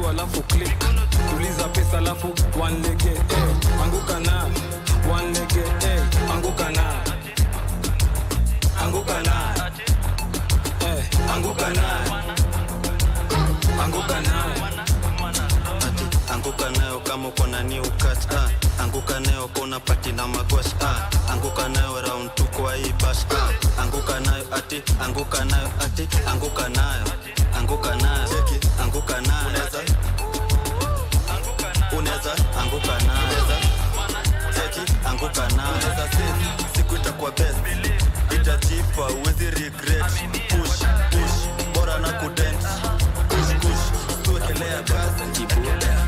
Alafu click, tuliza pesa, alafu one lege, eh, anguka na one lege, eh, anguka na, anguka na, eh, anguka na, anguka na. Ati anguka nayo kama uko na new catch, ah. Anguka nayo kona pati na magwash, ah. Anguka nayo round two kwa hii bash, ah. Anguka nayo, ati anguka nayo, ati anguka nayo, anguka nayo, cheki, anguka nayo, unaweza, unaweza anguka nayo, cheki, anguka nayo, unaweza save, siku itakuwa best, itajipa, uwezi regret. Push, push, bora na kudent, push, push, tuwekelea gas kibuda.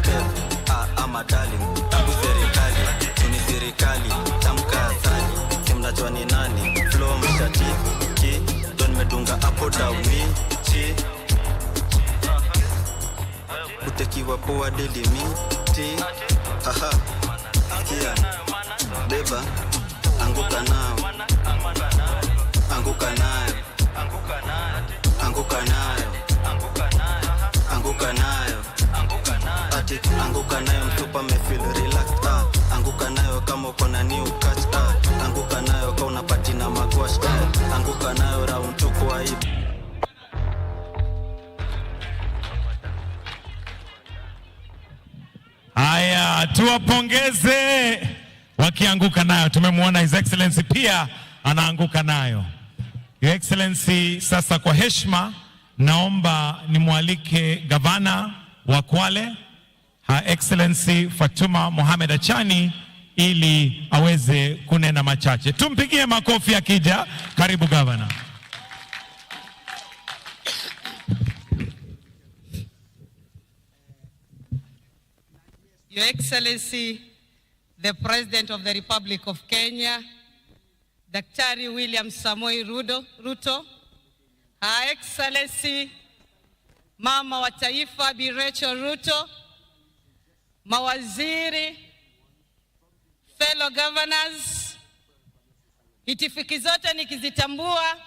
Ah, ama darling, tabu serikali, tuni serikali, tamka asali, si mnajua ni nani, flow mshati, ki, ndo nimedunga hapo downi, chi, kutekiwa poa deli mi, ti, haha, sikia, beba, anguka nao, anguka nayo, anguka nayo, anguka nayo, ati anguka nayo, mtupa mefeel relaxed, ah. Anguka nayo kama uko na new catch, ah. Anguka nayo kama unapati na magwash, eh. Anguka nayo round two kwa hii. Haya, tuwapongeze wakianguka nayo. Tumemwona His Excellency pia anaanguka nayo. Your Excellency, sasa kwa heshima naomba nimwalike gavana wa Kwale, Her Excellency Fatuma Mohamed Achani, ili aweze kunena machache. Tumpigie makofi akija. Karibu gavana. Your Excellency, the President of the Republic of Kenya, Daktari William Samoei Ruto, Her Excellency, Mama wa Taifa Bi Rachel Ruto, mawaziri, fellow governors, itifiki zote nikizitambua,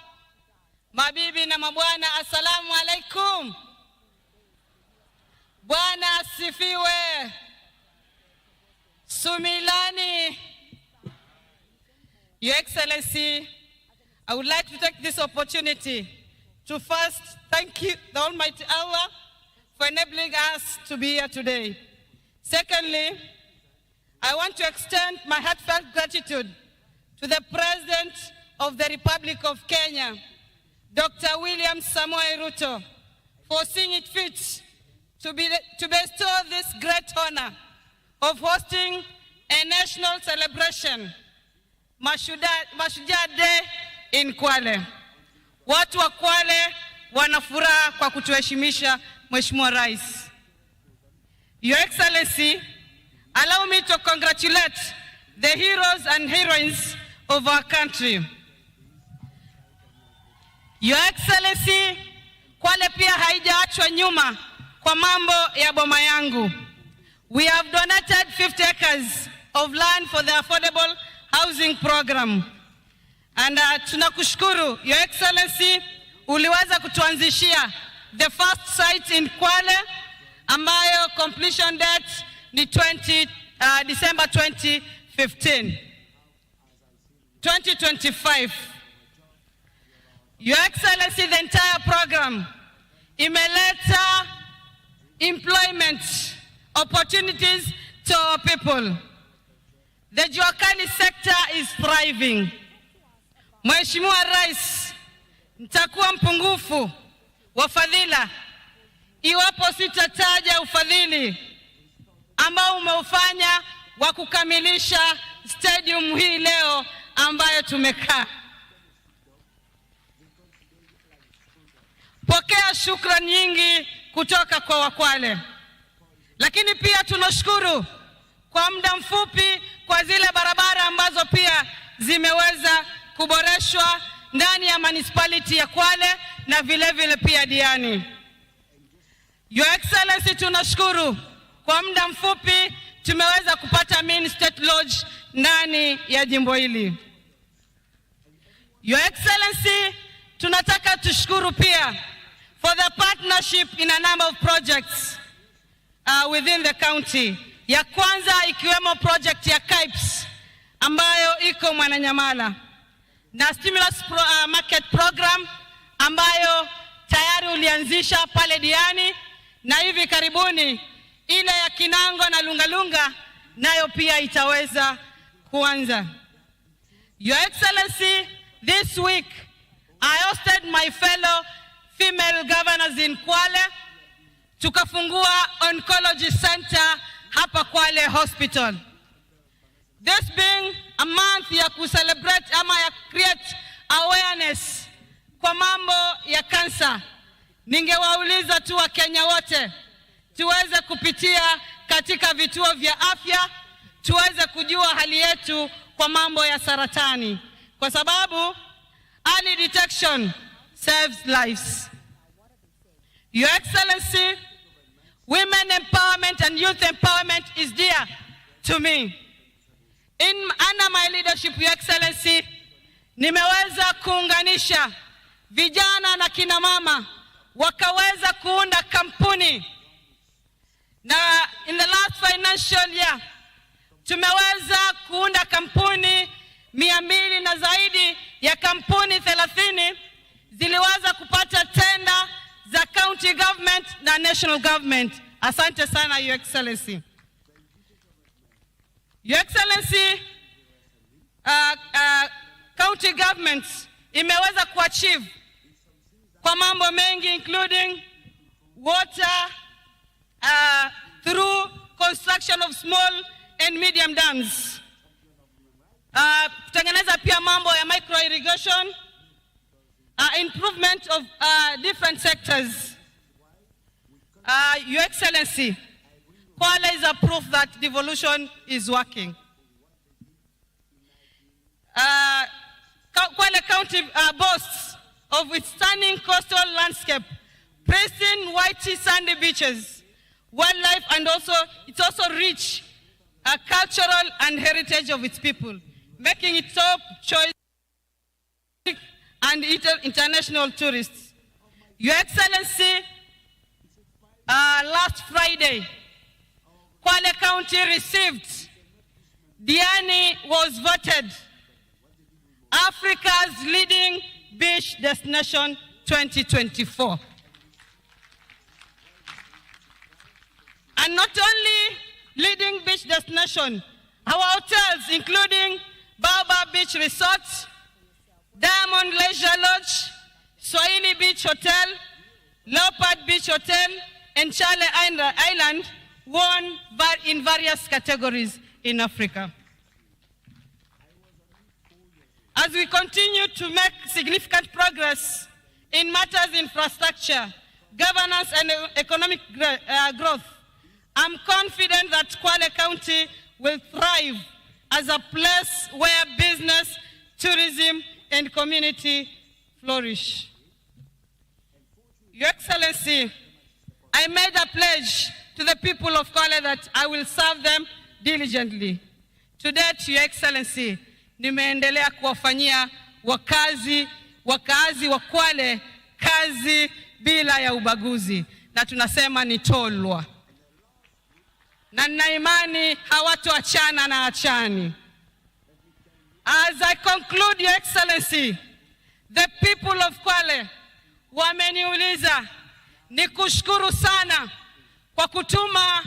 mabibi na mabwana, assalamu alaikum. Bwana asifiwe. Sumilani. Your Excellency, I would like to take this opportunity to first thank you, the Almighty Allah, for enabling us to be here today. Secondly, I want to extend my heartfelt gratitude to the President of the Republic of Kenya, Dr. William Samoei Ruto, for seeing it fit to bestow this great honor of hosting a national celebration, Mashujaa Day in Kwale. Watu wa Kwale wana furaha kwa kutuheshimisha Mheshimiwa Rais. Your Excellency, allow me to congratulate the heroes and heroines of our country. Your Excellency, Kwale pia haijaachwa nyuma kwa mambo ya boma yangu. We have donated 50 acres of land for the affordable housing program. And tunakushukuru Your Excellency, uliweza kutuanzishia the first site in Kwale ambayo completion date ni December 2015. 2025. Your Excellency, the entire program imeleta employment opportunities to our people. The Juakali sector is thriving. Mheshimiwa Rais, nitakuwa mpungufu wa fadhila iwapo sitataja ufadhili ambao umeufanya wa kukamilisha stadium hii leo ambayo tumekaa. Pokea shukrani nyingi kutoka kwa Wakwale, lakini pia tunashukuru kwa muda mfupi kwa zile barabara ambazo pia zimeweza kuboreshwa ndani ya municipality ya Kwale na vile vile pia Diani. Your Excellency, tunashukuru kwa muda mfupi tumeweza kupata main state lodge ndani ya jimbo hili. Your Excellency, tunataka tushukuru pia for the partnership in a number of projects. within the county. Ya kwanza ikiwemo project ya KIPES ambayo iko Mwananyamala na stimulus market program ambayo tayari ulianzisha pale Diani na hivi karibuni ile ya Kinango na Lungalunga nayo pia itaweza kuanza. Your Excellency, this week I hosted my fellow female governors in Kwale, tukafungua oncology center hapa Kwale Hospital. This being a month ya kucelebrate ama ya create awareness kwa mambo ya kansa, ningewauliza tu Wakenya wote tuweze kupitia katika vituo vya afya tuweze kujua hali yetu kwa mambo ya saratani, kwa sababu early detection saves lives. Your Excellency, women empowerment and youth empowerment is dear to me. In under my leadership, Your Excellency, nimeweza kuunganisha vijana na kina mama wakaweza kuunda kampuni, na in the last financial year tumeweza kuunda kampuni 200 na zaidi ya kampuni 30 ziliweza kupata tenda za county government na national government. Asante sana, Your Excellency. Your Excellency, county government imeweza kuachieve kwa mambo mengi, including water through construction of small and medium dams. Kutengeneza pia mambo ya micro irrigation, improvement of different sectors. Your Excellency, Kwale is a proof that devolution is working. Kwale County boasts of its stunning coastal landscape, pristine white sandy beaches, wildlife, and also it's also rich cultural and heritage of its people, making it top choice and international tourists. Your Excellency, last Friday, Kwale County received, Diani was voted Africa's leading beach destination 2024. And not only leading beach destination, our hotels, including Baobab Beach Resort, Diamond Leisure Lodge, Swahili Beach Hotel, Leopard Beach Hotel, and Chale Island, won in various categories in Africa. As we continue to make significant progress in matters infrastructure, governance, and economic growth, I'm confident that Kwale County will thrive as a place where business, tourism, and community flourish. Your Excellency, I made a pledge to the people of Kwale that I will serve them diligently. To date, Your Excellency, nimeendelea kuwafanyia wakazi wa Kwale kazi bila ya ubaguzi, na tunasema ni tolwa, na nina imani hawatoachana na achani. As I conclude, Your Excellency, the people of Kwale wameniuliza nikushukuru sana kwa kutuma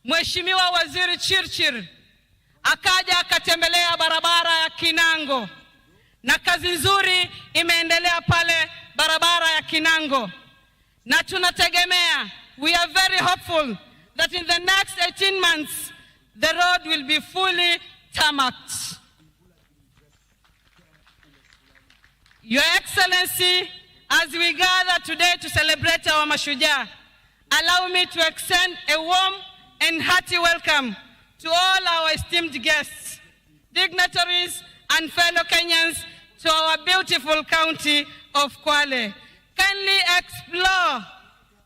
Mheshimiwa Waziri Chirchir akaja akatembelea barabara ya Kinango, na kazi nzuri imeendelea pale barabara ya Kinango, na tunategemea, we are very hopeful that in the next 18 months the road will be fully tarmacked. Your Excellency, as we gather today to celebrate our Mashujaa, allow me to extend a warm and hearty welcome to all our esteemed guests, dignitaries, and fellow Kenyans to our beautiful county of Kwale. Kindly explore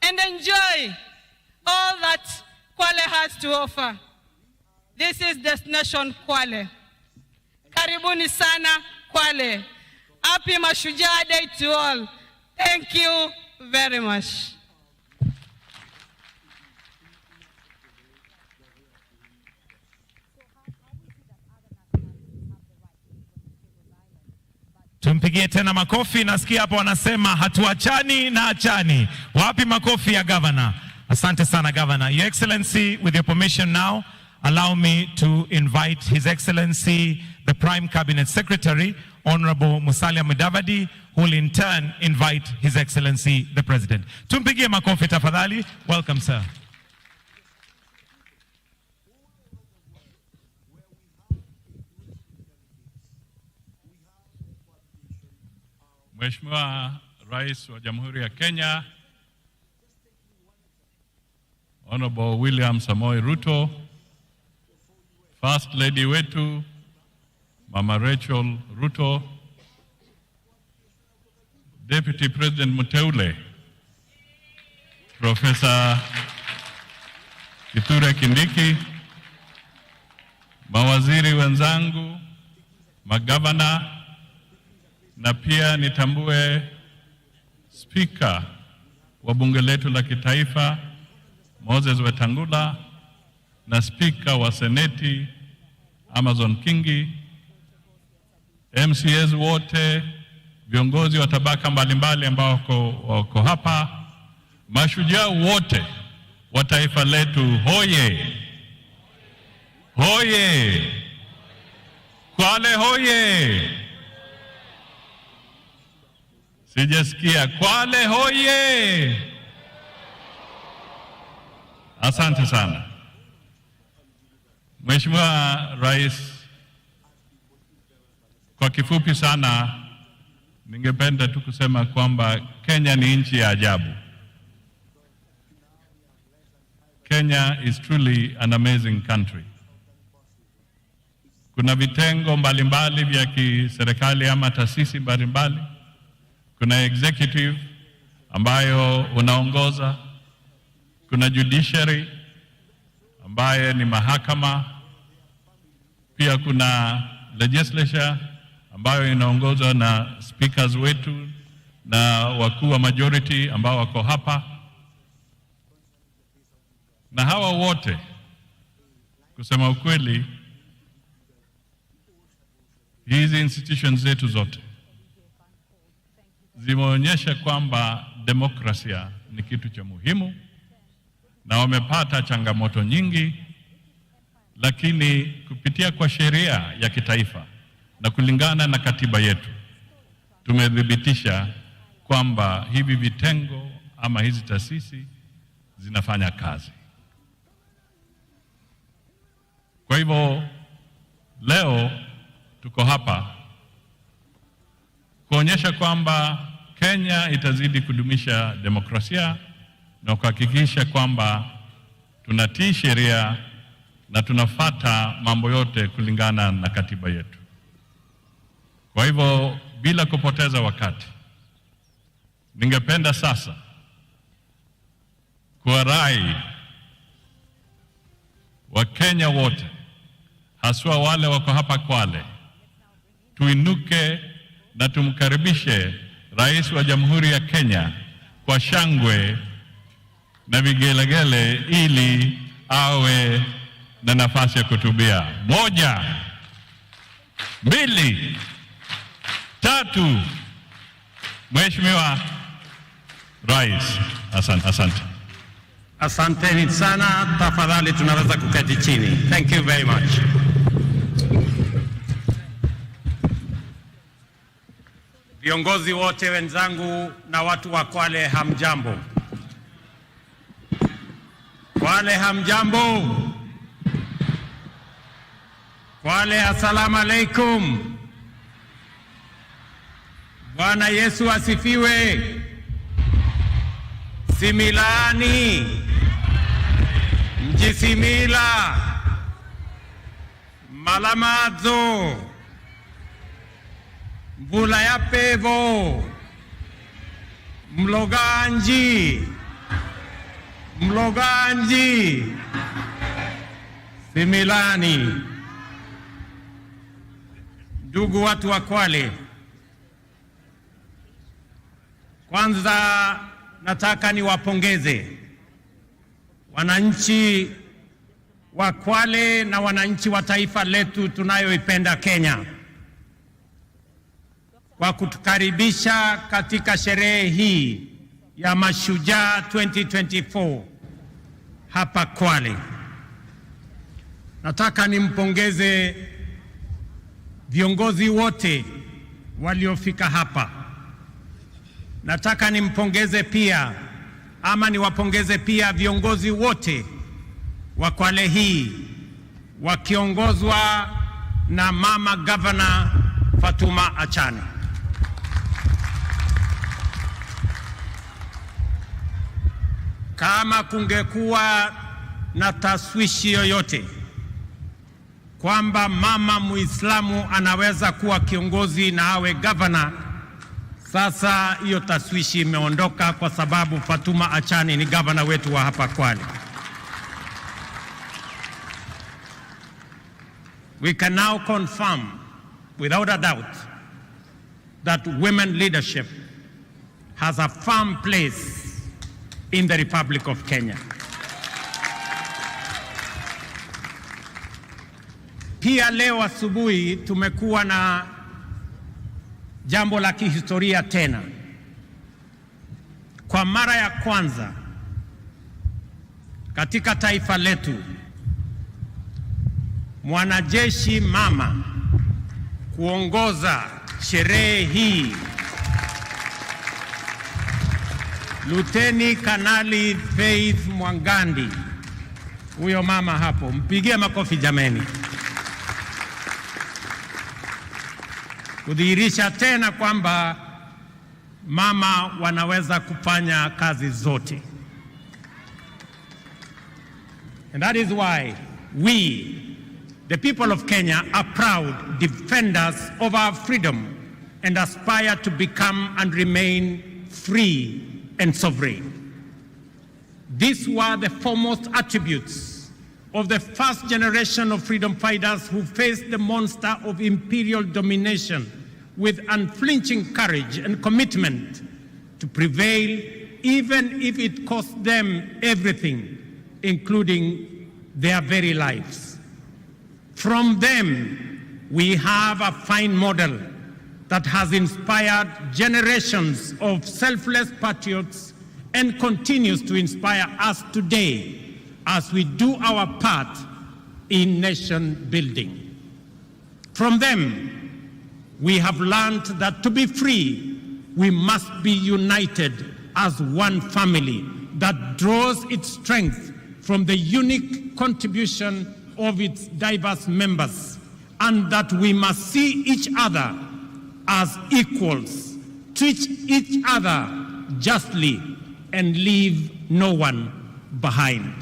and enjoy all that Kwale has to offer. This is Destination Kwale. Karibuni sana Kwale. Happy Mashujaa Day to all. Thank you very much. Tumpigie tena makofi. Nasikia hapo wanasema hatuachani na achani. Wapi makofi ya governor? Asante sana, Governor. Your Excellency, with your permission now, allow me to invite His Excellency, the Prime Cabinet Secretary, Honorable Musalia Mudavadi, who will in turn invite His Excellency, the President. Tumpigie makofi tafadhali. Welcome, sir. Mheshimiwa Rais wa Jamhuri ya Kenya, Honorable William Samoei Ruto, First Lady wetu Mama Rachel Ruto, Deputy President Muteule Professor Kithure Kindiki, mawaziri wenzangu, magavana, na pia nitambue Spika wa bunge letu la kitaifa Moses Wetangula na Spika wa Seneti Amason Kingi, MCAs wote, viongozi wa tabaka mbalimbali ambao wako hapa, mashujaa wote wa taifa letu, hoye! Hoye! Kwale hoye! Sijasikia. Kwale hoye! Asante sana. Mheshimiwa Rais, kwa kifupi sana ningependa tu kusema kwamba Kenya ni nchi ya ajabu. Kenya is truly an amazing country. Kuna vitengo mbalimbali vya kiserikali ama taasisi mbalimbali. Kuna executive ambayo unaongoza, kuna judiciary ambaye ni mahakama, pia kuna legislature ambayo inaongozwa na speakers wetu na wakuu wa majority ambao wako hapa, na hawa wote, kusema ukweli, hizi institutions zetu zote zimeonyesha kwamba demokrasia ni kitu cha muhimu, na wamepata changamoto nyingi, lakini kupitia kwa sheria ya kitaifa na kulingana na katiba yetu tumethibitisha kwamba hivi vitengo ama hizi taasisi zinafanya kazi. Kwa hivyo leo tuko hapa kuonyesha kwamba Kenya itazidi kudumisha demokrasia na kuhakikisha kwamba tunatii sheria na tunafata mambo yote kulingana na katiba yetu. Kwa hivyo bila kupoteza wakati, ningependa sasa kuwarai Wakenya wote, haswa wale wako hapa Kwale, tuinuke na tumkaribishe Rais wa Jamhuri ya Kenya kwa shangwe na vigelegele ili awe na nafasi ya kuhutubia. 1, 2, 3. Mheshimiwa Rais, asante, asante. Asanteni sana, tafadhali tunaweza kuketi chini. Thank you very much. Viongozi wote wenzangu na watu wa Kwale, hamjambo. Kwale hamjambo. Kwale assalamu alaikum. Bwana Yesu asifiwe. Similani Mjisimila Malamadzo Mvula ya pevo Mloganji Mloganji Similani. Ndugu watu wa Kwale, kwanza nataka niwapongeze wananchi wa Kwale na wananchi wa taifa letu tunayoipenda Kenya. kwa kutukaribisha katika sherehe hii ya Mashujaa 2024 hapa Kwale. Nataka nimpongeze viongozi wote waliofika hapa. Nataka nimpongeze pia ama niwapongeze pia viongozi wote wa Kwale hii wakiongozwa na Mama Governor Fatuma Achani. Kama kungekuwa na taswishi yoyote kwamba mama Muislamu anaweza kuwa kiongozi na awe governor, sasa hiyo taswishi imeondoka kwa sababu Fatuma Achani ni gavana wetu wa hapa Kwale. We can now confirm without a doubt that women leadership has a firm place in the Republic of Kenya. Pia leo asubuhi tumekuwa na jambo la kihistoria tena. Kwa mara ya kwanza katika taifa letu, mwanajeshi mama kuongoza sherehe hii, Luteni Kanali Faith Mwangandi. Huyo mama hapo, mpigie makofi jameni, kudhihirisha tena kwamba mama wanaweza kufanya kazi zote. And that is why we, the people of Kenya, are proud defenders of our freedom and aspire to become and remain free and sovereign. These were the foremost attributes of the first generation of freedom fighters who faced the monster of imperial domination with unflinching courage and commitment to prevail, even if it cost them everything, including their very lives. From them, we have a fine model that has inspired generations of selfless patriots and continues to inspire us today as we do our part in nation building. From them, we have learned that to be free, we must be united as one family that draws its strength from the unique contribution of its diverse members, and that we must see each other as equals, treat each other justly, and leave no one behind.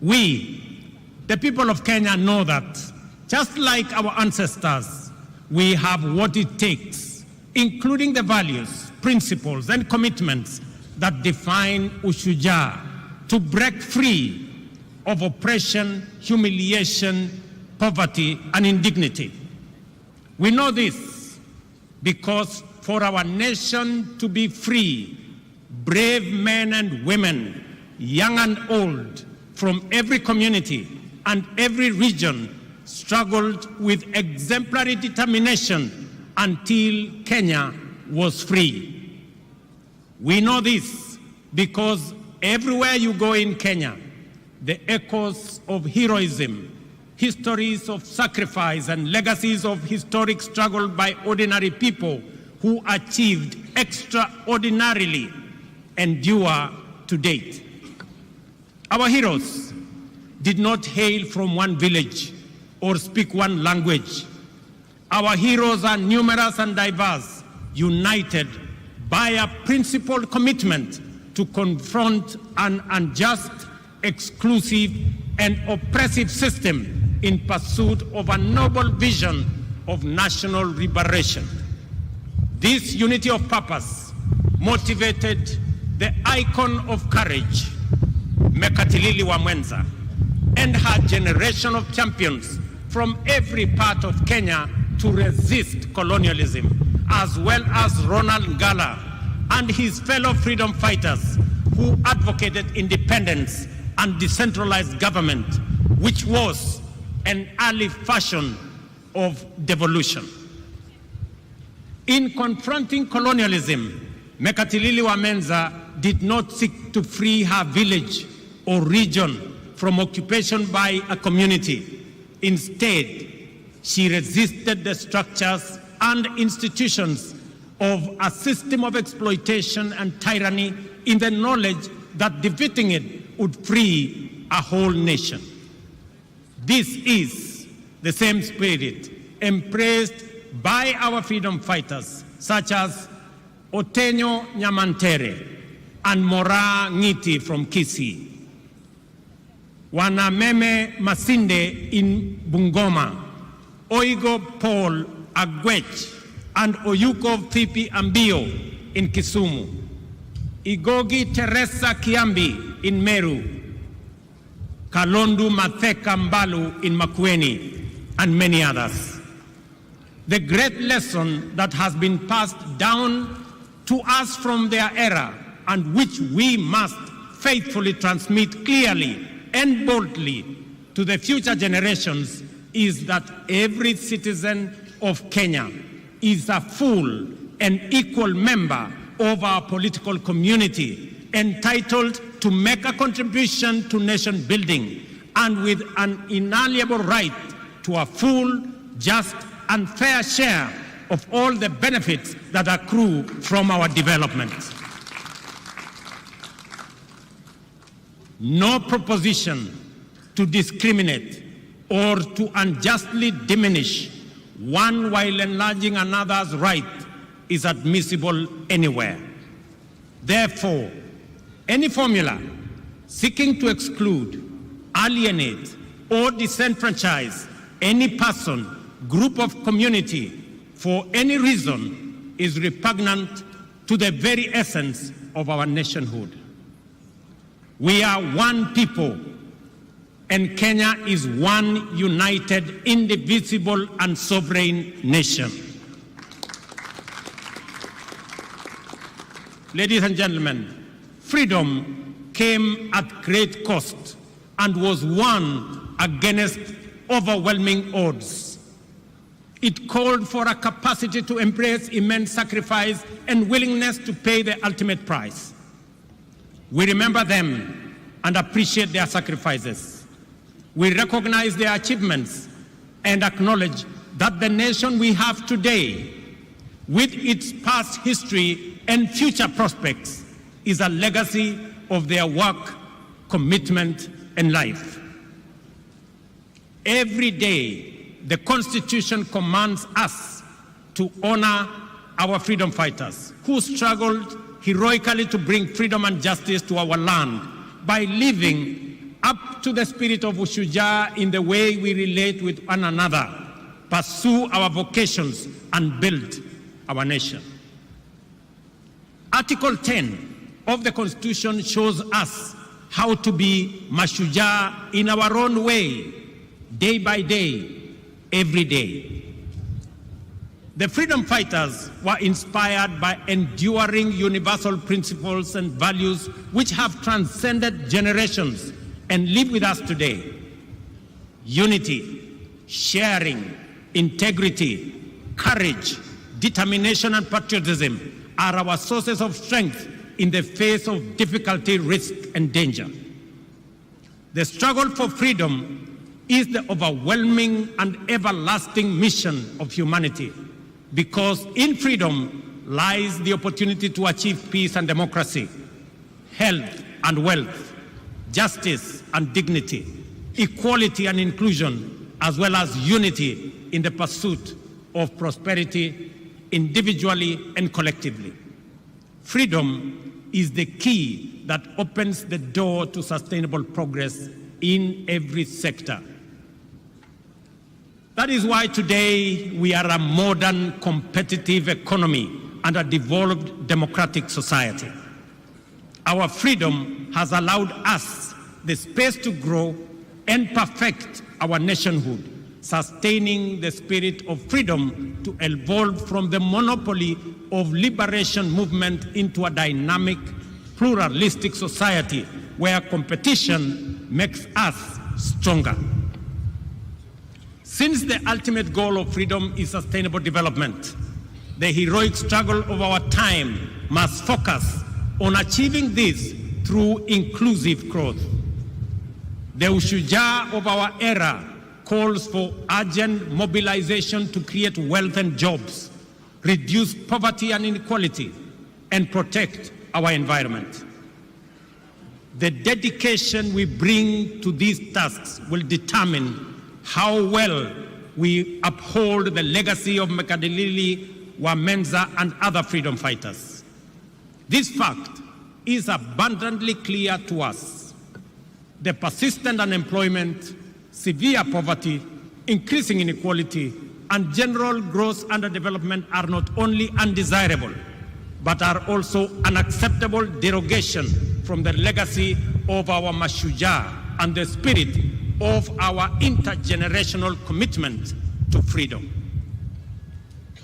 We, the people of Kenya, know that, just like our ancestors, we have what it takes, including the values, principles, and commitments that define Ushujaa, to break free of oppression, humiliation, poverty, and indignity. We know this because for our nation to be free, brave men and women, young and old, from every community and every region struggled with exemplary determination until Kenya was free. We know this because everywhere you go in Kenya, the echoes of heroism, histories of sacrifice, and legacies of historic struggle by ordinary people who achieved extraordinarily endure to date. Our heroes did not hail from one village or speak one language. Our heroes are numerous and diverse, united by a principled commitment to confront an unjust, exclusive, and oppressive system in pursuit of a noble vision of national liberation. This unity of purpose motivated the icon of courage, Mekatilili wa Mwenza, and her generation of champions from every part of Kenya to resist colonialism, as well as Ronald Ngala and his fellow freedom fighters who advocated independence and decentralized government, which was an early fashion of devolution. In confronting colonialism, Mekatilili wa Menza did not seek to free her village or region from occupation by a community. Instead, she resisted the structures and institutions of a system of exploitation and tyranny in the knowledge that defeating it would free a whole nation. This is the same spirit embraced by our freedom fighters, such as Otenyo Nyamantere and Mora Ngiti from Kisii, Wanameme Masinde in Bungoma, Oigo Paul Agwech and Oyuko Fipi Ambio in Kisumu, Igogi Teresa Kiambi in Meru, Kalondu Matheka Mbalu in Makueni, and many others. The great lesson that has been passed down to us from their era and which we must faithfully transmit clearly and boldly to the future generations is that every citizen of Kenya is a full and equal member of our political community, entitled to make a contribution to nation building and with an inalienable right to a full, just, and fair share of all the benefits that accrue from our development. No proposition to discriminate or to unjustly diminish one while enlarging another's right is admissible anywhere. Therefore, any formula seeking to exclude, alienate, or disenfranchise any person, group of community for any reason is repugnant to the very essence of our nationhood. We are one people, and Kenya is one united, indivisible, and sovereign nation. Ladies and gentlemen, freedom came at great cost and was won against overwhelming odds. It called for a capacity to embrace immense sacrifice and willingness to pay the ultimate price. We remember them and appreciate their sacrifices. We recognize their achievements and acknowledge that the nation we have today, with its past history and future prospects, is a legacy of their work, commitment, and life. Every day, the Constitution commands us to honor our freedom fighters who struggled heroically to bring freedom and justice to our land by living up to the spirit of Ushujaa in the way we relate with one another, pursue our vocations, and build our nation. Article 10 of the Constitution shows us how to be Mashujaa in our own way, day by day, every day. The freedom fighters were inspired by enduring universal principles and values which have transcended generations and live with us today. Unity, sharing, integrity, courage, determination, and patriotism are our sources of strength in the face of difficulty, risk, and danger. The struggle for freedom is the overwhelming and everlasting mission of humanity, because in freedom lies the opportunity to achieve peace and democracy, health and wealth, justice and dignity, equality and inclusion, as well as unity in the pursuit of prosperity individually and collectively. Freedom is the key that opens the door to sustainable progress in every sector. That is why today we are a modern, competitive economy and a developed democratic society. Our freedom has allowed us the space to grow and perfect our nationhood, sustaining the spirit of freedom to evolve from the monopoly of liberation movement into a dynamic, pluralistic society where competition makes us stronger. Since the ultimate goal of freedom is sustainable development, The heroic struggle of our time must focus on achieving this through inclusive growth. The ushujaa of our era calls for urgent mobilization to create wealth and jobs, reduce poverty and inequality, and protect our environment. The dedication we bring to these tasks will determine how well we uphold the legacy of Mekatilili wa Menza and other freedom fighters. This fact is abundantly clear to us. The persistent unemployment, severe poverty, increasing inequality, and general gross underdevelopment are not only undesirable, but are also unacceptable derogation from the legacy of our mashujaa and the spirit of our intergenerational commitment to freedom.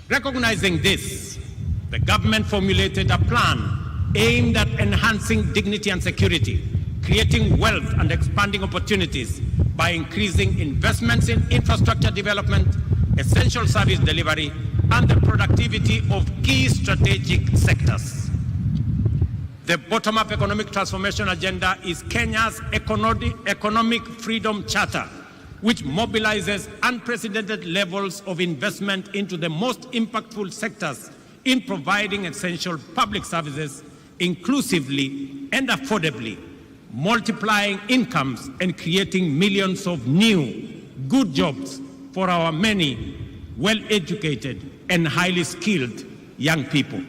Recognizing this, the government formulated a plan aimed at enhancing dignity and security, creating wealth and expanding opportunities by increasing investments in infrastructure development, essential service delivery, and the productivity of key strategic sectors. The bottom-up economic transformation agenda is Kenya's economic freedom charter, which mobilizes unprecedented levels of investment into the most impactful sectors in providing essential public services inclusively and affordably, multiplying incomes and creating millions of new good jobs for our many well-educated and highly skilled young people.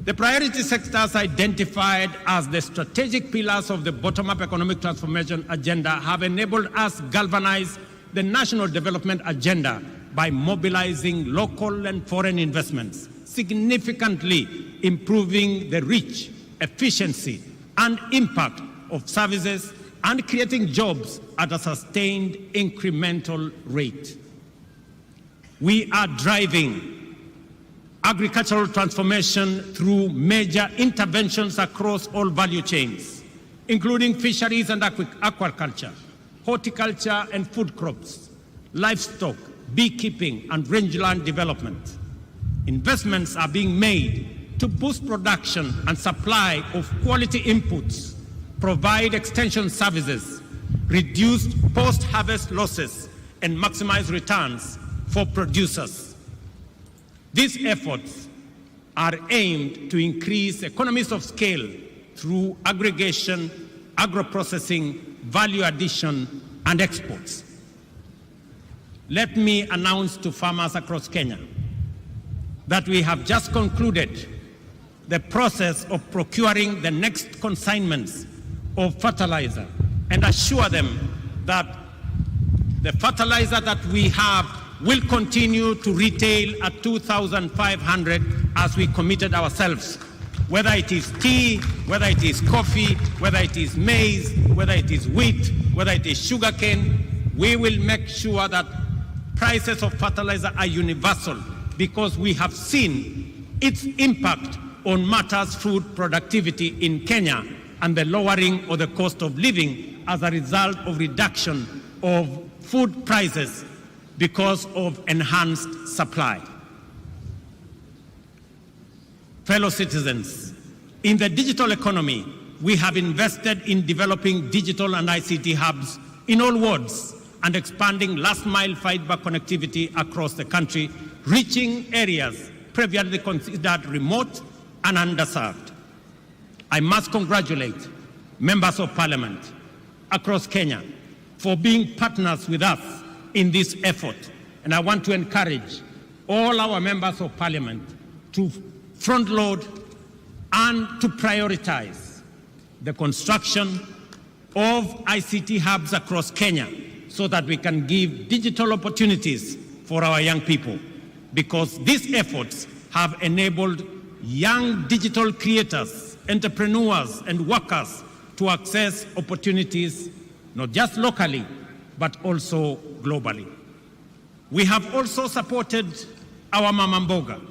The priority sectors identified as the strategic pillars of the bottom-up economic transformation agenda have enabled us galvanize the national development agenda by mobilizing local and foreign investments, significantly improving the reach, efficiency, and impact of services and creating jobs at a sustained incremental rate. We are driving agricultural transformation through major interventions across all value chains, including fisheries and aquaculture, horticulture and food crops, livestock, beekeeping, and rangeland development. Investments are being made to boost production and supply of quality inputs, provide extension services, reduce post-harvest losses, and maximize returns for producers. These efforts are aimed to increase economies of scale through aggregation, agro-processing, value addition, and exports. Let me announce to farmers across Kenya that we have just concluded the process of procuring the next consignments of fertilizer and assure them that the fertilizer that we have will continue to retail at 2,500 as we committed ourselves. Whether it is tea, whether it is coffee, whether it is maize, whether it is wheat, whether it is sugarcane, we will make sure that prices of fertilizer are universal because we have seen its impact on matters food productivity in Kenya and the lowering of the cost of living as a result of reduction of food prices because of enhanced supply. Fellow citizens, in the digital economy, we have invested in developing digital and ICT hubs in all wards and expanding last mile fiber connectivity across the country, reaching areas previously considered remote and underserved. I must congratulate members of parliament across Kenya for being partners with us in this effort. And I want to encourage all our members of parliament to front load and to prioritize the construction of ICT hubs across Kenya so that we can give digital opportunities for our young people, because these efforts have enabled young digital creators, entrepreneurs, and workers to access opportunities not just locally, but also globally. We have also supported our mama mboga,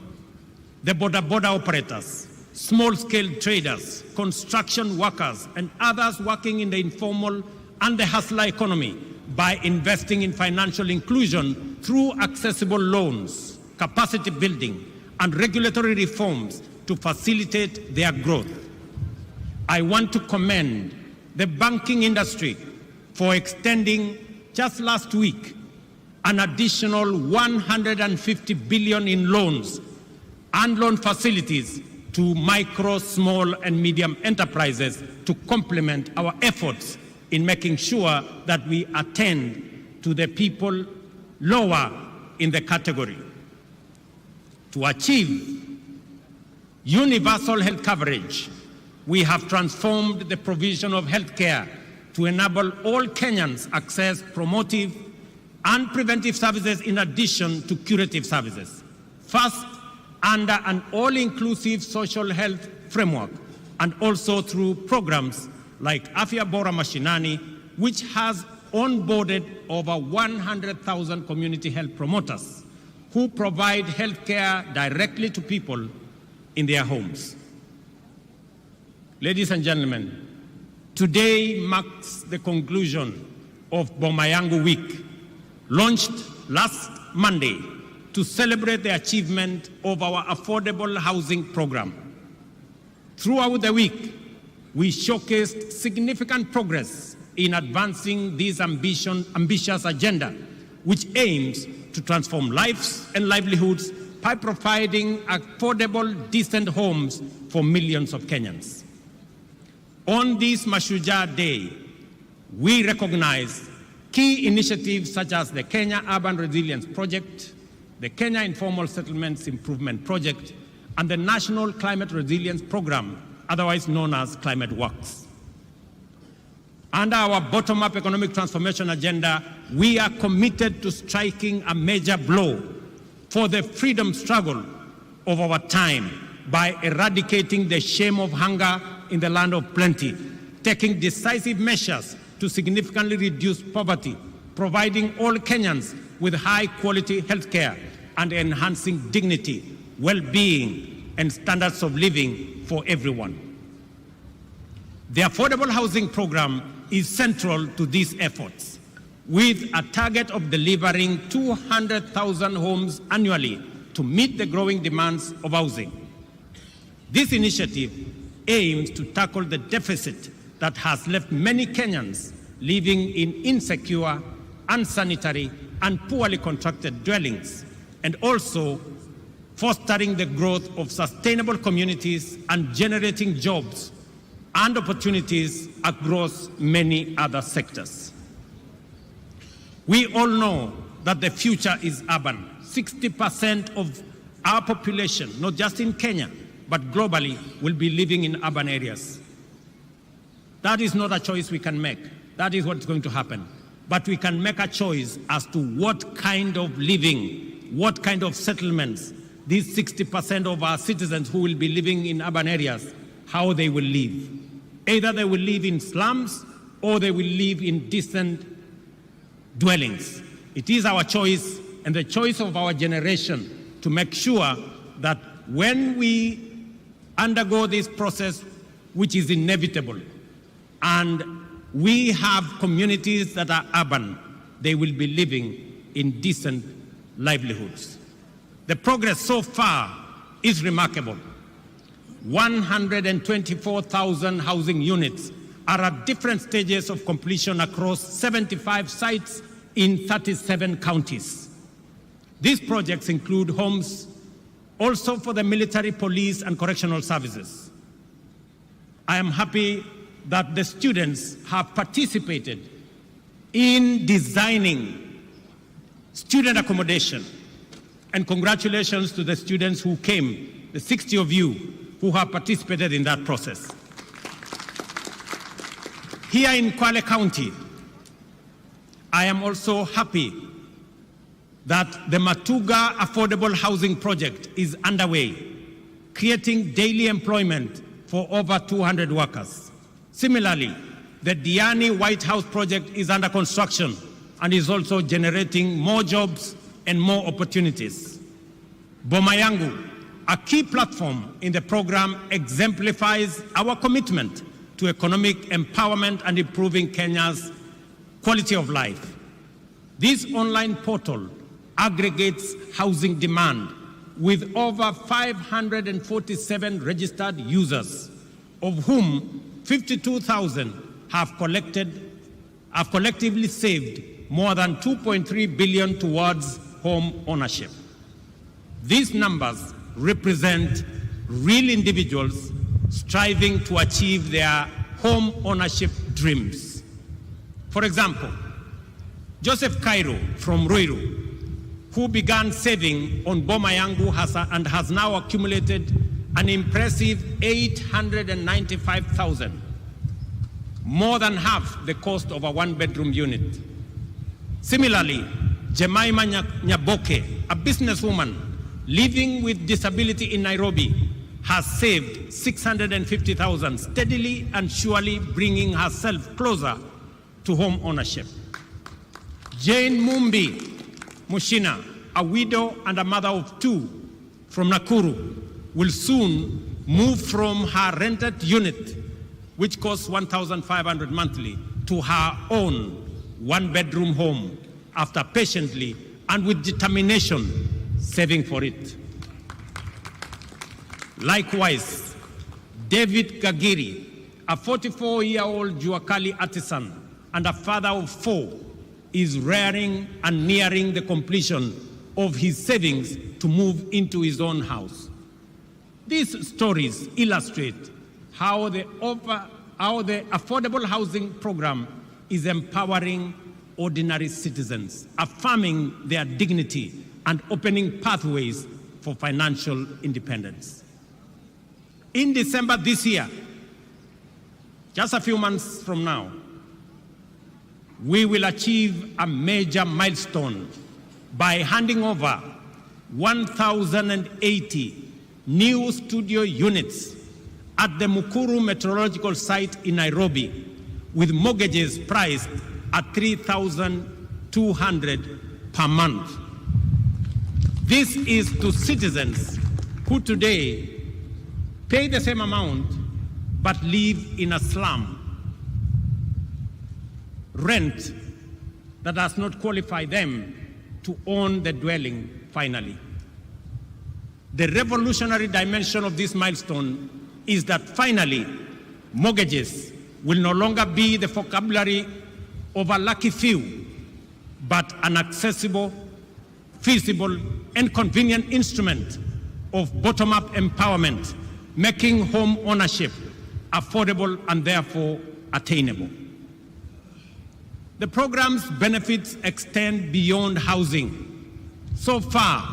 the boda boda operators, small-scale traders, construction workers, and others working in the informal and the hustler economy by investing in financial inclusion through accessible loans, capacity building, and regulatory reforms to facilitate their growth. I want to commend the banking industry for extending just last week an additional 150 billion in loans and loan facilities to micro, small, and medium enterprises to complement our efforts in making sure that we attend to the people lower in the category. To achieve universal health coverage, we have transformed the provision of health care to enable all Kenyans access promotive and preventive services in addition to curative services. First, under an all-inclusive social health framework, and also through programs like Afya Bora Mashinani, which has onboarded over 100,000 community health promoters who provide health care directly to people in their homes. Ladies and gentlemen, today marks the conclusion of Boma Yangu Week, launched last Monday to celebrate the achievement of our affordable housing program. Throughout the week, we showcased significant progress in advancing this ambitious agenda, which aims to transform lives and livelihoods by providing affordable, decent homes for millions of Kenyans. On this Mashujaa Day, we recognize key initiatives such as the Kenya Urban Resilience Project, the Kenya Informal Settlements Improvement Project, and the National Climate Resilience Program, otherwise known as Climate Works. Under our bottom-up economic transformation agenda, we are committed to striking a major blow for the freedom struggle of our time by eradicating the shame of hunger in the land of plenty, taking decisive measures to significantly reduce poverty, providing all Kenyans with high-quality health care, and enhancing dignity, well-being, and standards of living for everyone. The Affordable Housing Program is central to these efforts, with a target of delivering 200,000 homes annually to meet the growing demands of housing. This initiative aims to tackle the deficit that has left many Kenyans living in insecure, unsanitary, and poorly constructed dwellings, and also fostering the growth of sustainable communities and generating jobs and opportunities across many other sectors. We all know that the future is urban. 60% of our population, not just in Kenya, but globally, will be living in urban areas. That is not a choice we can make. That is what's going to happen. But we can make a choice as to what kind of living, what kind of settlements these 60% of our citizens who will be living in urban areas, how they will live. Either they will live in slums or they will live in decent dwellings. It is our choice and the choice of our generation to make sure that when we undergo this process, which is inevitable, and we have communities that are urban, they will be living in decent livelihoods. The progress so far is remarkable. 124,000 housing units are at different stages of completion across 75 sites in 37 counties. These projects include homes also for the military, police, and correctional services. I am happy that the students have participated in designing student accommodation. And congratulations to the students who came, the 60 of you who have participated in that process. Here in Kwale County, I am also happy that the Matuga Affordable Housing Project is underway, creating daily employment for over 200 workers. Similarly, the Diani White House project is under construction and is also generating more jobs and more opportunities. Boma Yangu, a key platform in the program, exemplifies our commitment to economic empowerment and improving Kenya's quality of life. This online portal aggregates housing demand with over 547 registered users, of whom 52,000 have collectively saved more than 2.3 billion towards home ownership. These numbers represent real individuals striving to achieve their home ownership dreams. For example, Joseph Cairo from Ruiru, who began saving on Boma Yangu and has now accumulated an impressive 895,000, more than half the cost of a one-bedroom unit. Similarly, Jemima Nyaboke, a businesswoman living with disability in Nairobi, has saved 650,000, steadily and surely bringing herself closer to home ownership. Jane Mumbi Mushina, a widow and a mother of two from Nakuru, will soon move from her rented unit, which costs 1,500 monthly, to her own one-bedroom home after patiently and with determination saving for it. Likewise, David Gagiri, a 44-year-old Juakali artisan and a father of four, is rearing and nearing the completion of his savings to move into his own house. These stories illustrate how the affordable housing program is empowering ordinary citizens, affirming their dignity and opening pathways for financial independence. In December this year, just a few months from now, we will achieve a major milestone by handing over 1,080 new studio units at the Mukuru Meteorological site in Nairobi, with mortgages priced at 3,200 per month. This is to citizens who today pay the same amount but live in a slum. Rent that does not qualify them to own the dwelling finally. The revolutionary dimension of this milestone is that finally, mortgages will no longer be the vocabulary of a lucky few, but an accessible, feasible, and convenient instrument of bottom-up empowerment, making home ownership affordable and therefore attainable. The program's benefits extend beyond housing. So far,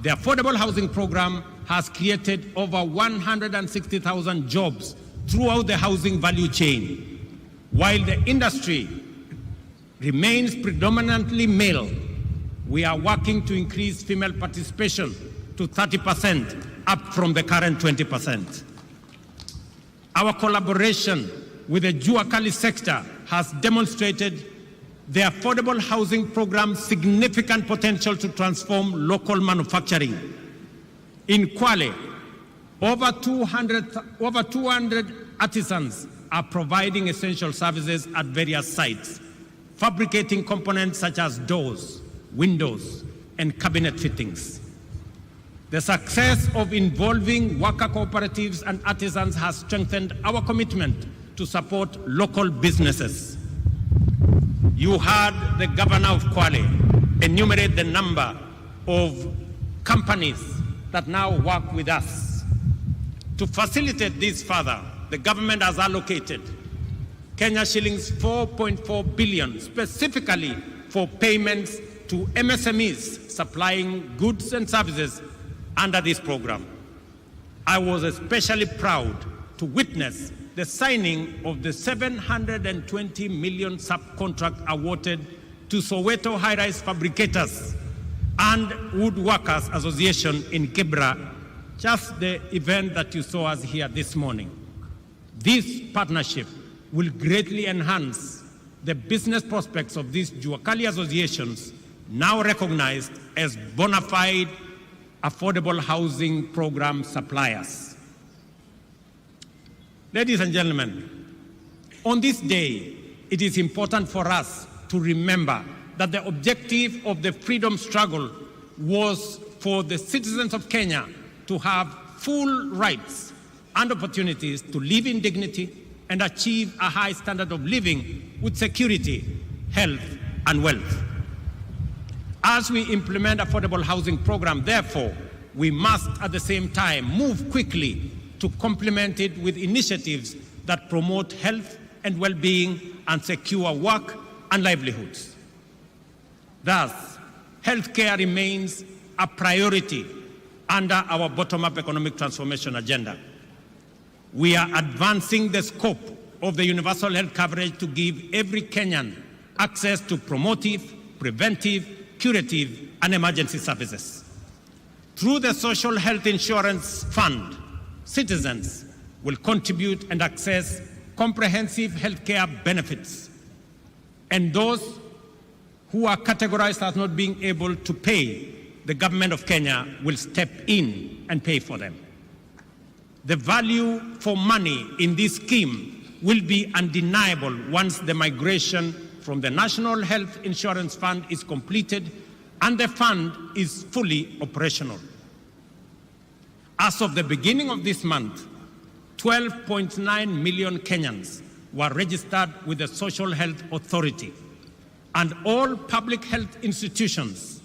the Affordable Housing Program has created over 160,000 jobs throughout the housing value chain. While the industry remains predominantly male, we are working to increase female participation to 30%, up from the current 20%. Our collaboration with the Jua sector has demonstrated the Affordable Housing Program's significant potential to transform local manufacturing. In Kwale, over 200 artisans are providing essential services at various sites, fabricating components such as doors, windows, and cabinet fittings. The success of involving worker cooperatives and artisans has strengthened our commitment to support local businesses. You heard the governor of Kwale enumerate the number of companies that now work with us. To facilitate this further, the government has allocated Kenya shillings 4.4 billion specifically for payments to MSMEs supplying goods and services under this program. I was especially proud to witness the signing of the 720 million subcontract awarded to Soweto High-Rise Fabricators and Woodworkers Association in Kibra, just the event that you saw us here this morning. This partnership will greatly enhance the business prospects of these Juakali associations, now recognized as bona fide affordable housing program suppliers. Ladies and gentlemen, on this day, it is important for us to remember that the objective of the freedom struggle was for the citizens of Kenya to have full rights and opportunities to live in dignity and achieve a high standard of living with security, health, and wealth. As we implement affordable housing program, therefore, we must at the same time move quickly to complement it with initiatives that promote health and well-being and secure work and livelihoods. Thus, healthcare remains a priority under our bottom-up economic transformation agenda. We are advancing the scope of the universal health coverage to give every Kenyan access to promotive, preventive, curative, and emergency services. Through the Social Health Insurance Fund, citizens will contribute and access comprehensive healthcare benefits. And those who are categorized as not being able to pay, the government of Kenya will step in and pay for them. The value for money in this scheme will be undeniable once the migration from the National Health Insurance Fund is completed and the fund is fully operational. As of the beginning of this month, 12.9 million Kenyans were registered with the Social Health Authority, and all public health institutions,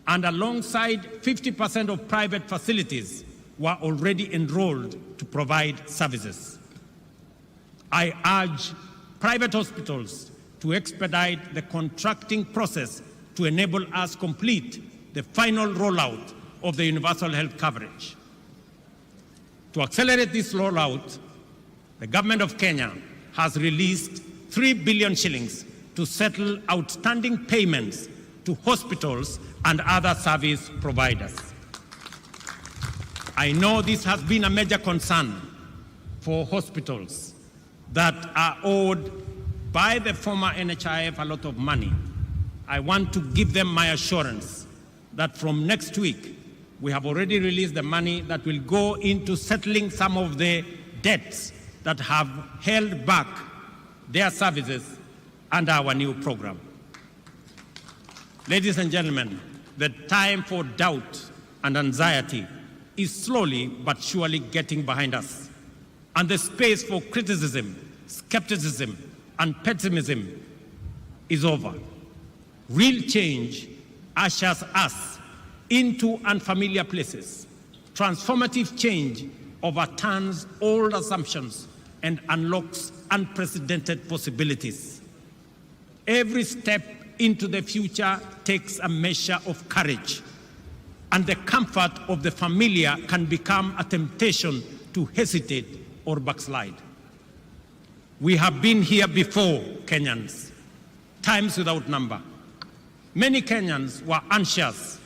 and alongside 50% of private facilities, were already enrolled to provide services. I urge private hospitals to expedite the contracting process to enable us complete the final rollout of the universal health coverage. To accelerate this rollout, the government of Kenya has released 3 billion shillings to settle outstanding payments to hospitals and other service providers. I know this has been a major concern for hospitals that are owed by the former NHIF a lot of money. I want to give them my assurance that from next week, we have already released the money that will go into settling some of the debts that have held back their services under our new program. Ladies and gentlemen, the time for doubt and anxiety is slowly but surely getting behind us. And the space for criticism, skepticism, and pessimism is over. Real change ushers us into unfamiliar places. Transformative change overturns old assumptions and unlocks unprecedented possibilities. Every step into the future takes a measure of courage, and the comfort of the familiar can become a temptation to hesitate or backslide. We have been here before, Kenyans, times without number. Many Kenyans were anxious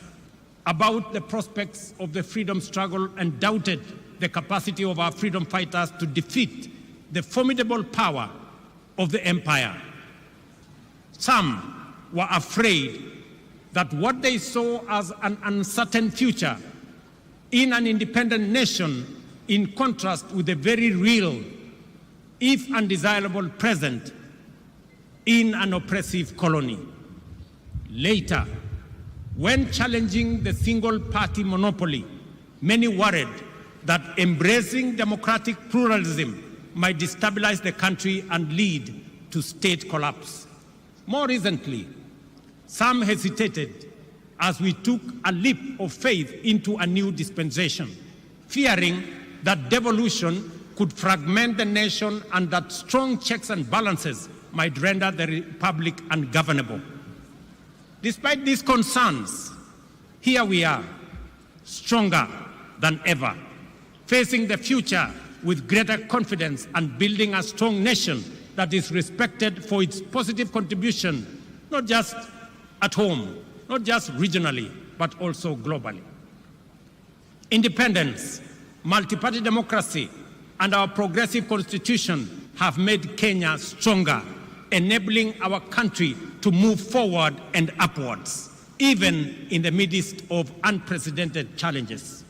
about the prospects of the freedom struggle and doubted the capacity of our freedom fighters to defeat the formidable power of the empire. Some were afraid that what they saw as an uncertain future in an independent nation, in contrast with the very real, if undesirable, present in an oppressive colony. Later, when challenging the single party monopoly, many worried that embracing democratic pluralism might destabilize the country and lead to state collapse. More recently, some hesitated as we took a leap of faith into a new dispensation, fearing that devolution could fragment the nation and that strong checks and balances might render the republic ungovernable. Despite these concerns, here we are, stronger than ever, facing the future with greater confidence and building a strong nation that is respected for its positive contribution, not just at home, not just regionally, but also globally. Independence, multi-party democracy, and our progressive constitution have made Kenya stronger, enabling our country to move forward and upwards, even in the midst of unprecedented challenges.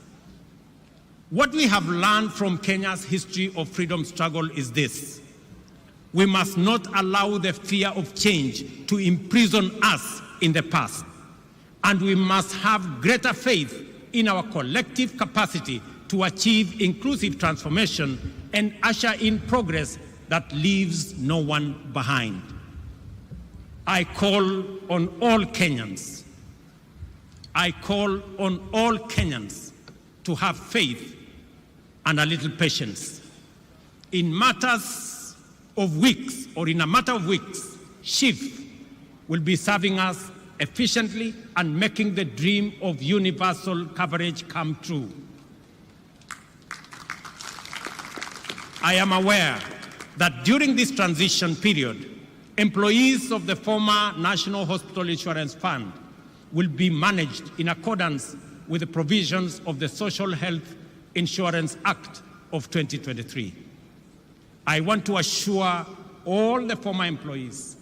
What we have learned from Kenya's history of freedom struggle is this: we must not allow the fear of change to imprison us in the past. And we must have greater faith in our collective capacity to achieve inclusive transformation and usher in progress that leaves no one behind. I call on all Kenyans. I call on all Kenyans to have faith and a little patience. In matters of weeks, or in a matter of weeks, SHIF will be serving us efficiently and making the dream of universal coverage come true. I am aware that during this transition period, employees of the former National Hospital Insurance Fund will be managed in accordance with the provisions of the Social Health Insurance Act of 2023. I want to assure all the former employees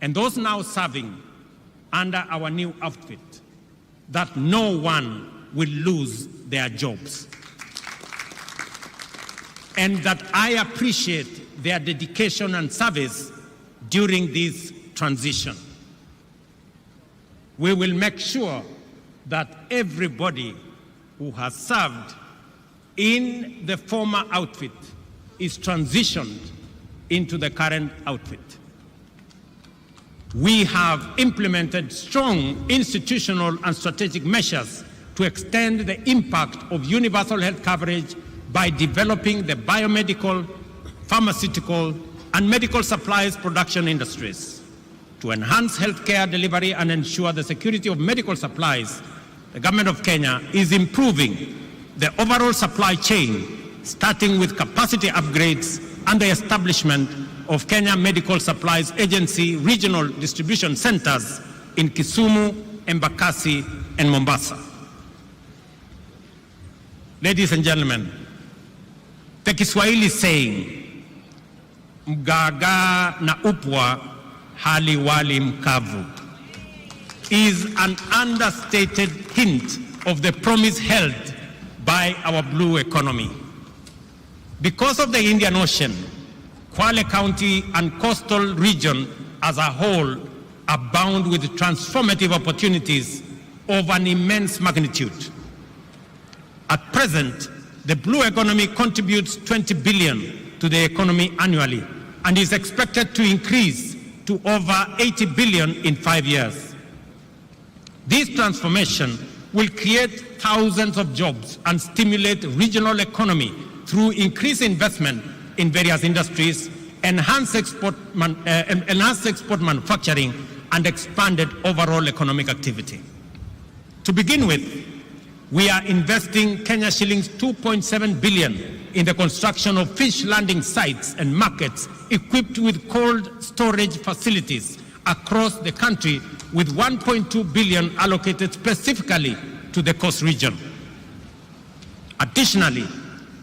and those now serving under our new outfit that no one will lose their jobs, and that I appreciate their dedication and service during this transition. We will make sure that everybody who has served in the former outfit is transitioned into the current outfit. We have implemented strong institutional and strategic measures to extend the impact of universal health coverage by developing the biomedical, pharmaceutical, and medical supplies production industries. To enhance healthcare delivery and ensure the security of medical supplies, the government of Kenya is improving the overall supply chain, starting with capacity upgrades and the establishment of Kenya Medical Supplies Agency regional distribution centers in Kisumu, Embakasi, and Mombasa. Ladies and gentlemen, the Kiswahili saying, "Mgaagaa na upwa hali wali mkavu," is an understated hint of the promise held by our blue economy. Because of the Indian Ocean, Kwale County and coastal region as a whole abound with transformative opportunities of an immense magnitude. At present, the blue economy contributes 20 billion to the economy annually and is expected to increase to over 80 billion in 5 years. This transformation will create thousands of jobs and stimulate regional economy through increased investment in various industries, enhanced export manufacturing, and expanded overall economic activity. To begin with, we are investing Kenya shillings 2.7 billion in the construction of fish landing sites and markets equipped with cold storage facilities across the country, with 1.2 billion allocated specifically to the coast region. Additionally,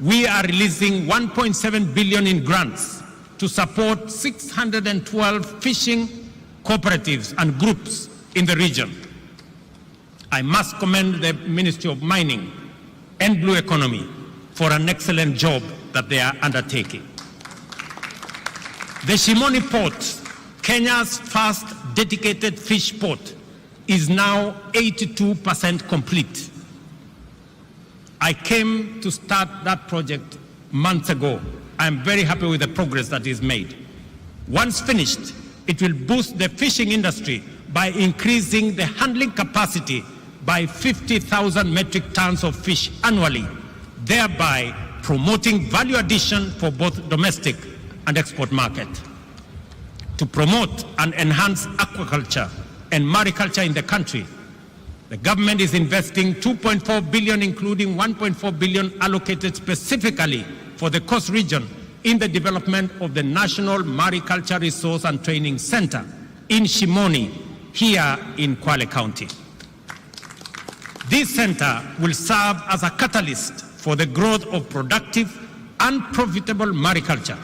we are releasing 1.7 billion in grants to support 612 fishing cooperatives and groups in the region. I must commend the Ministry of Mining and Blue Economy for an excellent job that they are undertaking. The Shimoni Port, Kenya's first dedicated fish port, is now 82% complete. I came to start that project months ago. I am very happy with the progress that is made. Once finished, it will boost the fishing industry by increasing the handling capacity by 50,000 metric tons of fish annually, thereby promoting value addition for both domestic and export market. To promote and enhance aquaculture and mariculture in the country, the government is investing 2.4 billion, including 1.4 billion allocated specifically for the coast region, in the development of the National Mariculture Resource and Training Center in Shimoni, here in Kwale County. This center will serve as a catalyst for the growth of productive and profitable mariculture.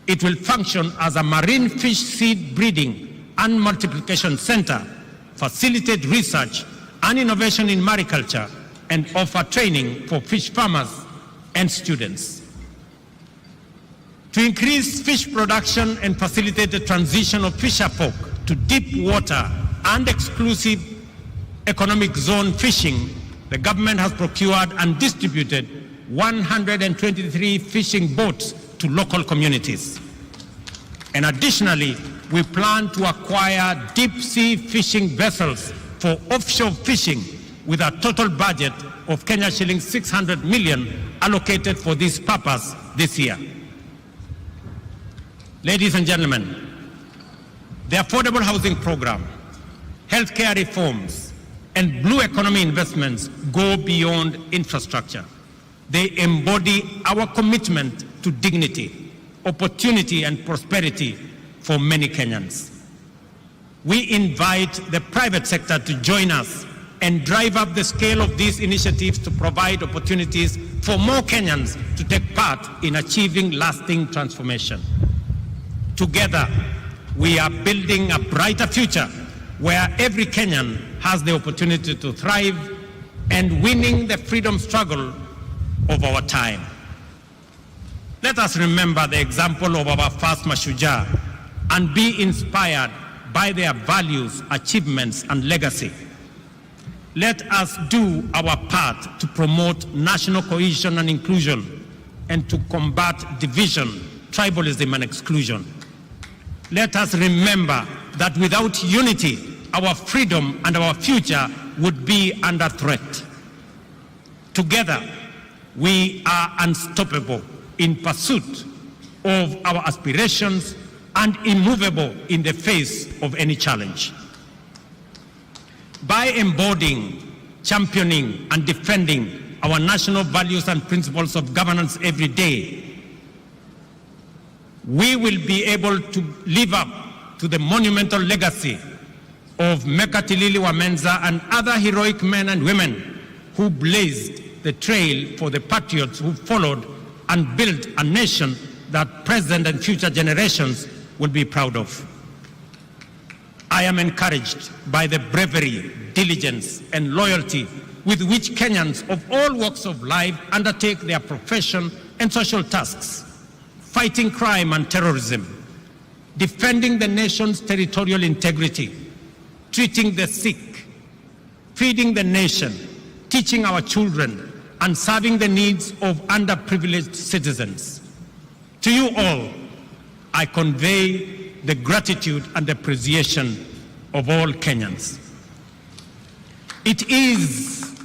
It will function as a marine fish seed breeding and multiplication center, facilitate research and innovation in mariculture, and offer training for fish farmers and students. To increase fish production and facilitate the transition of fisher folk to deep water and exclusive economic zone fishing, the government has procured and distributed 123 fishing boats to local communities. And additionally, we plan to acquire deep sea fishing vessels for offshore fishing with a total budget of Kenya shillings 600 million allocated for this purpose this year. Ladies and gentlemen, the affordable housing program, healthcare reforms, and blue economy investments go beyond infrastructure. They embody our commitment to dignity, opportunity, and prosperity for many Kenyans. We invite the private sector to join us and drive up the scale of these initiatives to provide opportunities for more Kenyans to take part in achieving lasting transformation. Together, we are building a brighter future where every Kenyan has the opportunity to thrive and winning the freedom struggle of our time. Let us remember the example of our first Mashujaa and be inspired by their values, achievements, and legacy. Let us do our part to promote national cohesion and inclusion and to combat division, tribalism, and exclusion. Let us remember that without unity, our freedom and our future would be under threat. Together, we are unstoppable in pursuit of our aspirations and immovable in the face of any challenge. By embodying, championing, and defending our national values and principles of governance every day, we will be able to live up to the monumental legacy of Mekatilili wa Menza and other heroic men and women who blazed the trail for the patriots who followed and built a nation that present and future generations will be proud of. I am encouraged by the bravery, diligence, and loyalty with which Kenyans of all walks of life undertake their profession and social tasks, fighting crime and terrorism, defending the nation's territorial integrity, treating the sick, feeding the nation, teaching our children, and serving the needs of underprivileged citizens. To you all, I convey the gratitude and appreciation of all Kenyans. It is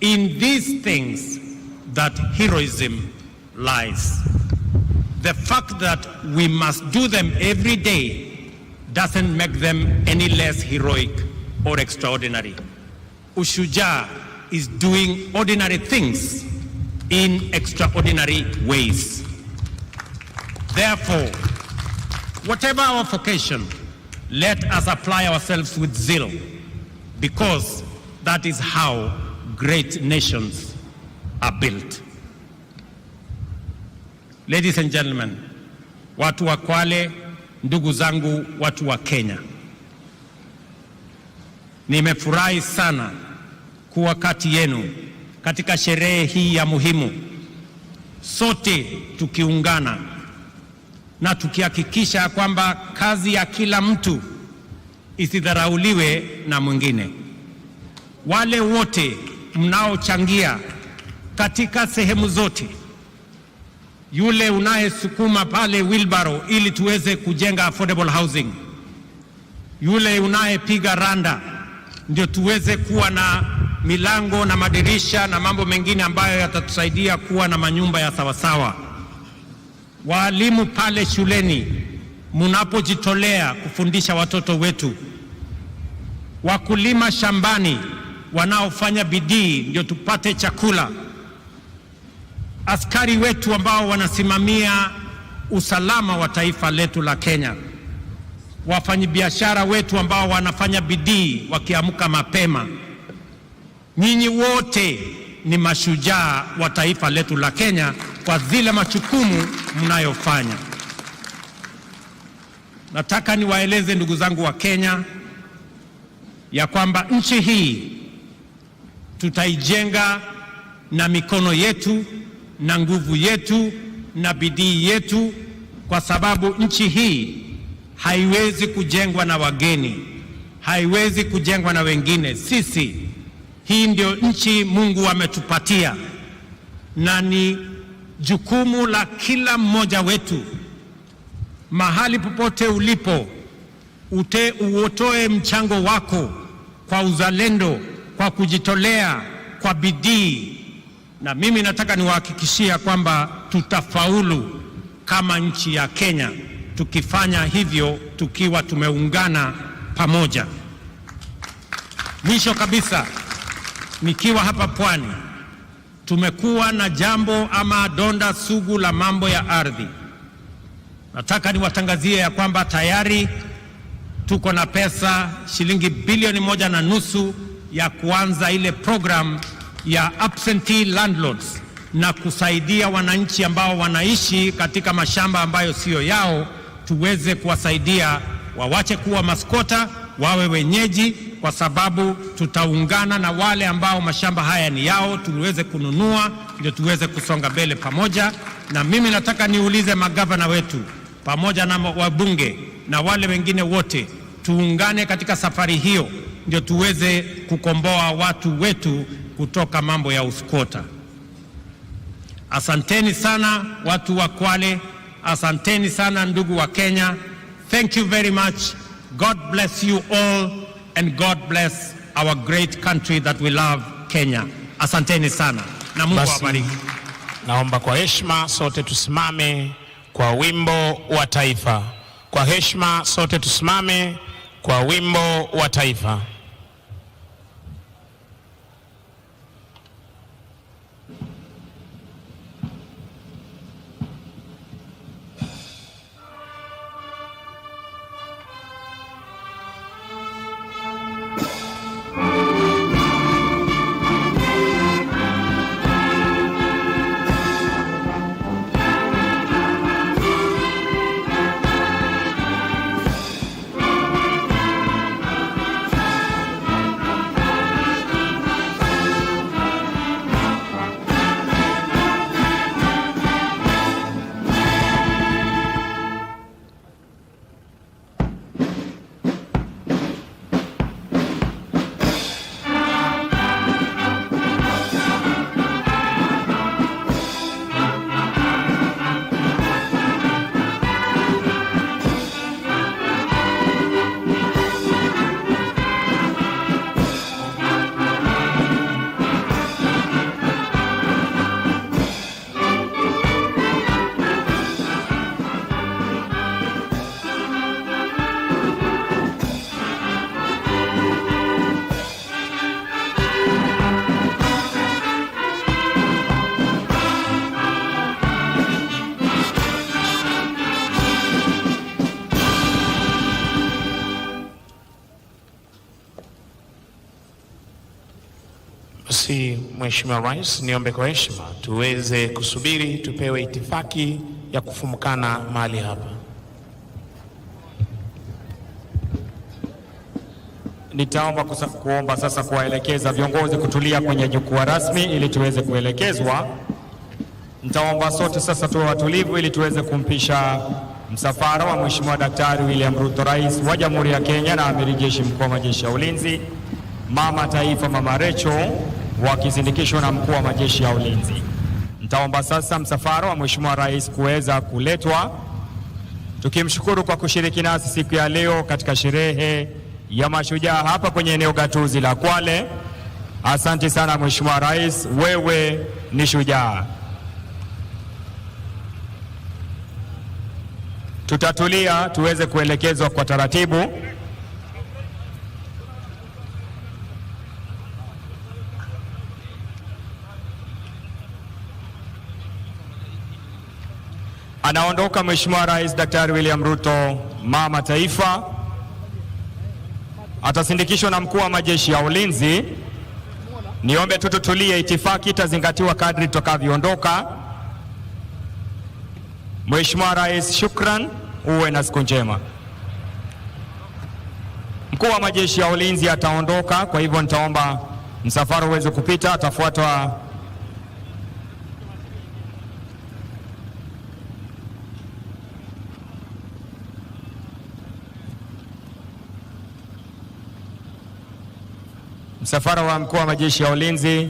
in these things that heroism lies. The fact that we must do them every day doesn't make them any less heroic or extraordinary. Ushujaa is doing ordinary things in extraordinary ways. Therefore, whatever our vocation, let us apply ourselves with zeal, because that is how great nations are built. Ladies and gentlemen, watu wa Kwale, ndugu zangu watu wa Kenya, nimefurahi sana kuwa kati yenu katika sherehe hii ya muhimu, sote tukiungana na tukihakikisha kwamba kazi ya kila mtu isidharauliwe na mwingine. Wale wote mnaochangia katika sehemu zote, yule unayesukuma pale wheelbarrow ili tuweze kujenga affordable housing, yule unayepiga randa ndio tuweze kuwa na milango na madirisha na mambo mengine ambayo yatatusaidia kuwa na manyumba ya sawasawa. Waalimu pale shuleni, mnapojitolea kufundisha watoto wetu, wakulima shambani wanaofanya bidii ndio tupate chakula, askari wetu ambao wanasimamia usalama wa taifa letu la Kenya, wafanyabiashara wetu ambao wanafanya bidii wakiamka mapema. Nyinyi wote ni mashujaa wa taifa letu la Kenya kwa zile majukumu mnayofanya. Nataka niwaeleze ndugu zangu wa Kenya ya kwamba nchi hii tutaijenga na mikono yetu na nguvu yetu na bidii yetu, kwa sababu nchi hii haiwezi kujengwa na wageni, haiwezi kujengwa na wengine. Sisi, hii ndio nchi Mungu ametupatia, na ni jukumu la kila mmoja wetu, mahali popote ulipo, utoe mchango wako kwa uzalendo, kwa kujitolea, kwa bidii. Na mimi nataka niwahakikishia kwamba tutafaulu kama nchi ya Kenya tukifanya hivyo, tukiwa tumeungana pamoja. Mwisho kabisa, nikiwa hapa Pwani, tumekuwa na jambo ama donda sugu la mambo ya ardhi. Nataka niwatangazie ya kwamba tayari tuko na pesa shilingi bilioni 1.5 ya kuanza ile program ya absentee landlords na kusaidia wananchi ambao wanaishi katika mashamba ambayo siyo yao, tuweze kuwasaidia wawache kuwa maskota, wawe wenyeji, kwa sababu tutaungana na wale ambao mashamba haya ni yao, tuweze kununua, ndio tuweze kusonga mbele pamoja. Na mimi nataka niulize magavana wetu pamoja na wabunge na wale wengine wote, tuungane katika safari hiyo, ndio tuweze kukomboa watu wetu kutoka mambo ya uskota. Asanteni sana watu wa Kwale, asanteni sana ndugu wa Kenya. Thank you very much. God bless you all and God bless our great country that we love, Kenya. Asanteni sana na Mungu Basi, awabariki. Naomba kwa heshima sote tusimame kwa wimbo wa taifa. Kwa heshima sote tusimame kwa wimbo wa taifa. Basi Mheshimiwa Rais, niombe kwa heshima tuweze kusubiri tupewe itifaki ya kufumukana mahali hapa. Nitaomba kuomba sasa kuwaelekeza viongozi kutulia kwenye jukwaa rasmi ili tuweze kuelekezwa. Nitaomba sote sasa tuwe watulivu ili tuweze kumpisha msafara wa Mheshimiwa Daktari William Ruto, Rais wa Jamhuri ya Kenya na Amiri Jeshi Mkuu wa Majeshi ya Ulinzi, Mama Taifa Mama Rachel, wakisindikishwa na Mkuu wa Majeshi ya Ulinzi. Nitaomba sasa msafara wa Mheshimiwa Rais kuweza kuletwa, tukimshukuru kwa kushiriki nasi siku ya leo katika sherehe ya mashujaa hapa kwenye eneo gatuzi la Kwale. Asante sana Mheshimiwa Rais, wewe ni shujaa. Tutatulia tuweze kuelekezwa kwa taratibu. Anaondoka Mheshimiwa Rais Daktari William Ruto, Mama Taifa. Atasindikishwa na Mkuu wa Majeshi ya Ulinzi. Niombe tu tutulie, itifaki itazingatiwa kadri tutakavyoondoka. Mheshimiwa Rais, shukran, uwe na siku njema. Mkuu wa Majeshi ya Ulinzi ataondoka, kwa hivyo nitaomba msafara uweze kupita, atafuatwa Msafara wa mkuu wa majeshi ya ulinzi.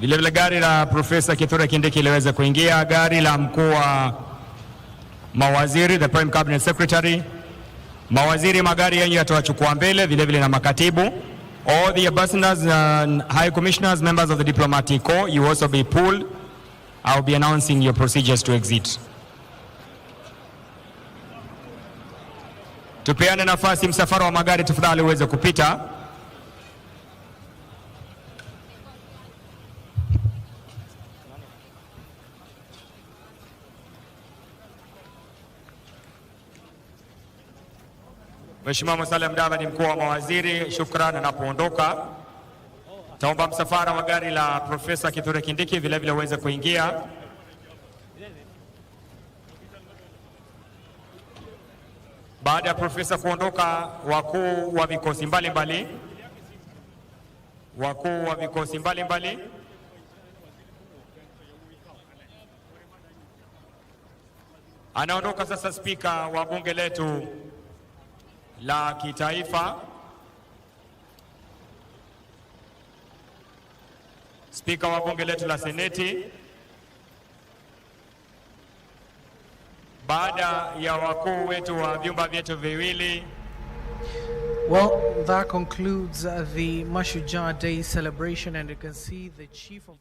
Vilevile gari la Profesa Kithure Kindiki liweze kuingia, gari la mkuu wa mawaziri, the Prime Cabinet Secretary. Mawaziri, magari yenyu yatawachukua mbele, vilevile na makatibu. All the ambassadors and high commissioners, members of the diplomatic corps, you also be pulled. I'll be announcing your procedures to exit. Tupeane nafasi, msafara wa magari tafadhali uweze kupita. Mheshimiwa Musalia Mudavadi, mkuu wa mawaziri, shukran. Anapoondoka taomba msafara wa gari la Profesa Kithure Kindiki vilevile uweze kuingia. Baada ya profesa kuondoka, wakuu wa vikosi mbalimbali, wakuu wa vikosi mbalimbali anaondoka sasa. Spika wa bunge letu la kitaifa, spika wa bunge letu la seneti, baada ya wakuu wetu wa vyumba vyetu viwili. Well, that concludes the Mashujaa Day celebration, and you can see the Chief of